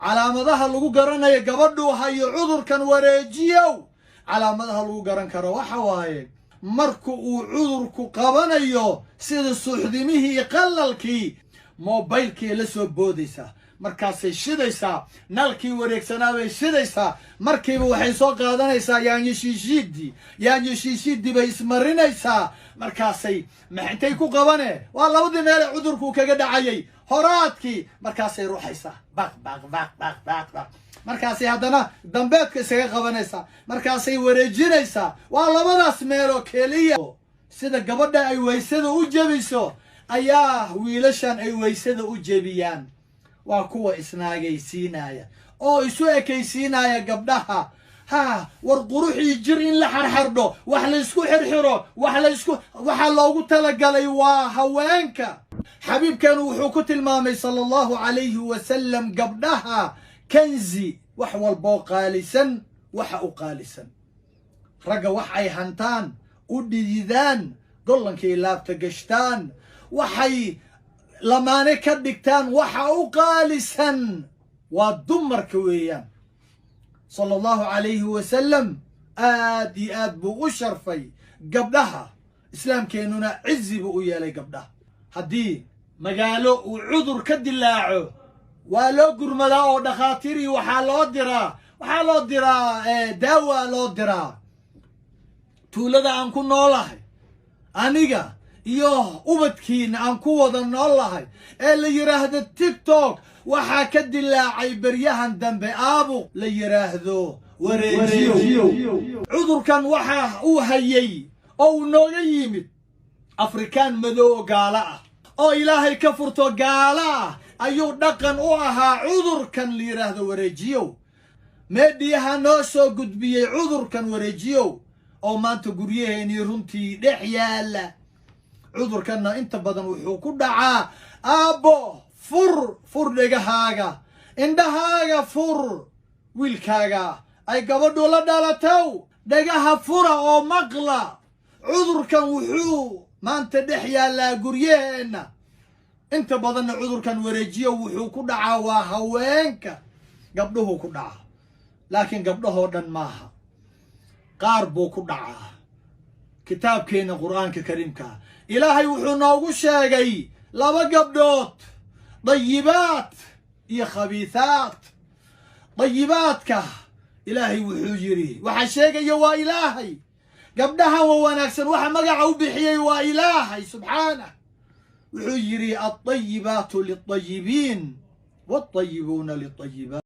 Calaamadaha lagu garanayo gabadhuu hayo cudurkan wareejiyow, calaamadaha lagu garan karo waxa waaye marka uu cudurku qabanayo, sida suuxdimihii iyo qallalkii, mobaylkii la soo boodaysaa, markaasay shidaysaa nalkii wareegsanaa bay shidaysaa. Markiiba waxay soo qaadanaysaa yaanyo shiishiidii, yaanyo shiishiidii bay ismarinaysaa. Markaasay intay ku qabane waa labadii meele cudurku kaga dhacayay horaadkii. Markaasay ruuxaysaa, baq baq baq baq baq baq. Markaasay haddana dambeedka isaga qabanaysaa, markaasay wareejinaysaa. Waa labadaas meeloo keliya. Sida gabadha ay waysada u jebiso ayaa wiilashan ay waysada u jebiyaan. Waa kuwa isnaagaysiinaya oo isu ekaysiinaya gabdhaha. Ha war quruxii jir in la xarxardho, wax laysku xirxiro, wax laysku waxaa loogu talagalay waa haweenka. Xabiibkeenu wuxuu ku tilmaamay, sala Allahu calayhi wasalam, gabdhaha kanzi, wax walboo qaalisan waxa u qaalisan. Ragga wax ay hantaan, u dhididaan, gollankay laabta gashtaan, waxay lamaane ka dhigtaan, waxa u qaalisan waa dumarka weeyaan. Sala Allahu calayhi wasalam aad iyo aad buu u sharfay gabdhaha, islaamkeennuna cizi buu u yeelay gabdhaha. Haddii magaalo uu cudur ka dilaaco, waa loo gurmadaa oo dhakhaatiirii waxaa loo diraa daawa loo diraa. Tuulada aan ku noolahay aniga iyo ubadkiina aan ku wada nool lahay ee la yidhaahdo TikTok, waxaa ka dilaacay beryahan dambe aabuq la yidhaahdo wareejiyo. Cudurkan waxa uu hayay oo uu nooga yimid Afrikaan madow gaalo ah oo Ilaahay ka furto gaalo ah ayuu dhaqan u ahaa cudurkan la yidhaahdo wareejiyow. Meedhiyaha noo soo gudbiyey cudurkan wareejiyow oo maanta guryaheenii runtii dhex yaalla. Cudurkanna inta badan wuxuu ku dhacaa, aabbo, fur, fur dhegahaaga, indhahaaga fur, wiilkaaga ay gabadhu la dhalatow, dhagaha fura oo maqla. Cudurkan wuxuu maanta dhex yaallaa guryaheenna. Inta badanna cudurkan wareejiyo wuxuu ku dhacaa waa haweenka, gabdhuhu ku dhacaa, laakiin gabdhahoo dhan maaha, qaar buu ku dhacaa. Kitaabkeenna Qur'aanka Kariimkaa Ilaahay wuxuu noogu sheegay laba gabdhood, dayibaat iyo khabiihaat. Dayibaadka Ilaahay wuxuu yidhi, waxa sheegaya waa Ilaahay, gabdhahan wa wanaagsan waxa magaca u bixiyey waa Ilaahay subxaanah. Wuxuu yidhi: "Alطayibaatu lilطayibiin walطayibuuna lilطayibaat."